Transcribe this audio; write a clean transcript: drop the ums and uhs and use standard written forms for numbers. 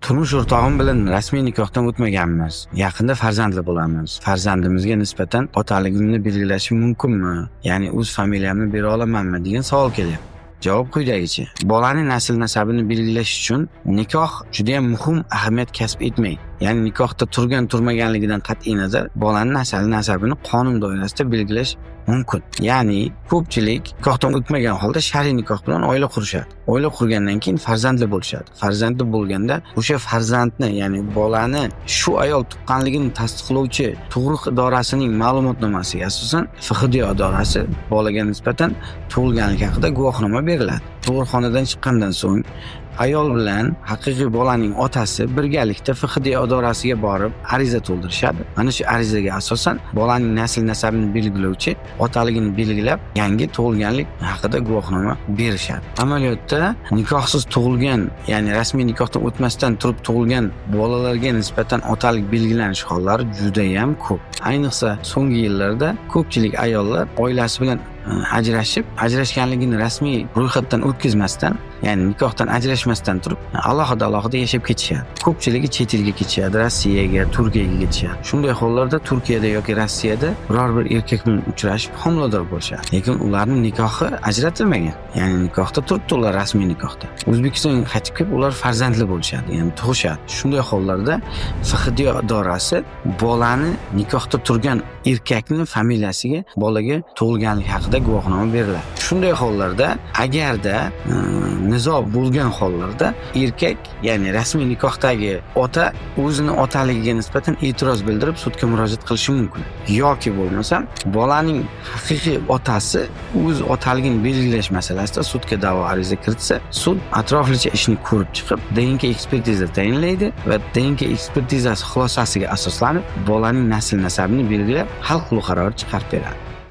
Turmush o'rtog'im bilan rasmiy nikohdan o'tmaganmiz. Yaqinda farzandli bo'lamiz. Farzandimizga nisbatan otaligimni belgilashim mumkinmi? Ya'ni o'z familiyamni bera olamanmi degan savol kelyapti. Javob quyidagicha. Bolaning nasl nasabini belgilash uchun nikoh juda ham muhim ahamiyat kasb etmaydi. Ya'ni nikohda turgan turmaganligidan qat'iy nazar bolaning nasl nasabini qonun doirasida belgilash mumkin. Ya'ni ko'pchilik nikohdan o'tmagan holda shar'iy nikoh bilan oila qurishadi. Oila qurgandan keyin farzandli bo'lishadi. Farzandli bo'lganda o'sha farzandni, ya'ni bolani shu ayol tuqqanligini tasdiqlovchi tug'ruq idorasining ma'lumotnomasiga asosan FHDYo idorasi bolaga nisbatan tug'ilganlik haqida guvohnoma beriladi. Tug'ruqxonadan chiqqandan so'ng ayol bilan haqiqiy bolaning otasi birgalikda FHDYo idorasiga borib ariza to'ldirishadi. Mana shu arizaga asosan bolaning nasl nasabini belgilovchi otaligini belgilab yangi tug'ilganlik haqida guvohnoma berishadi. Amaliyotda nikohsiz tug'ilgan, ya'ni rasmiy nikohdan o'tmasdan turib tug'ilgan bolalarga nisbatan otalik belgilanish hollari juda ham ko'p. Ayniqsa so'nggi yillarda ko'pchilik ayollar oilasi bilan ajrashib, ajrashganligini rasmiy ro'yxatdan o'tkazmasdan, ya'ni nikohdan ajrashmasdan turib alohida-alohida yashab ketishadi. Ko'pchiligi chet elga ketishadi, Rossiyaga, Turkiyaga ketishadi. Shunday hollarda Turkiyada yoki Rossiyada biror bir erkak bilan uchrashib homilador bo'lishadi. Lekin ularning nikohi ajratilmagan. Ya'ni nikohda turibdi ular, rasmiy nikohda. O'zbekistonga qaytib kelib ular farzandli bo'lishadi, ya'ni tug'ishadi. Shunday hollarda FHDYo idorasi bolani nikohda turgan erkakning familiyasiga bolaga tug'ilganlik haqida guvohnoma beriladi. Shunday hollarda agarda nizo bo'lgan hollarda erkak, ya'ni rasmiy nikohdagi ota o'zini otaligiga nisbatan e'tiroz bildirib sudga murojaat qilishi mumkin. Yoki bo'lmasam bolaning haqiqiy otasi o'z otaligini belgilash masalasida sudga da'vo ariza kiritsa, sud atroflicha ishni ko'rib chiqib DNK ekspertiza tayinlaydi va DNK ekspertizasi xulosasiga asoslanib bolaning nasl nasabini belgilab hal qiluv qarori chiqarib beradi.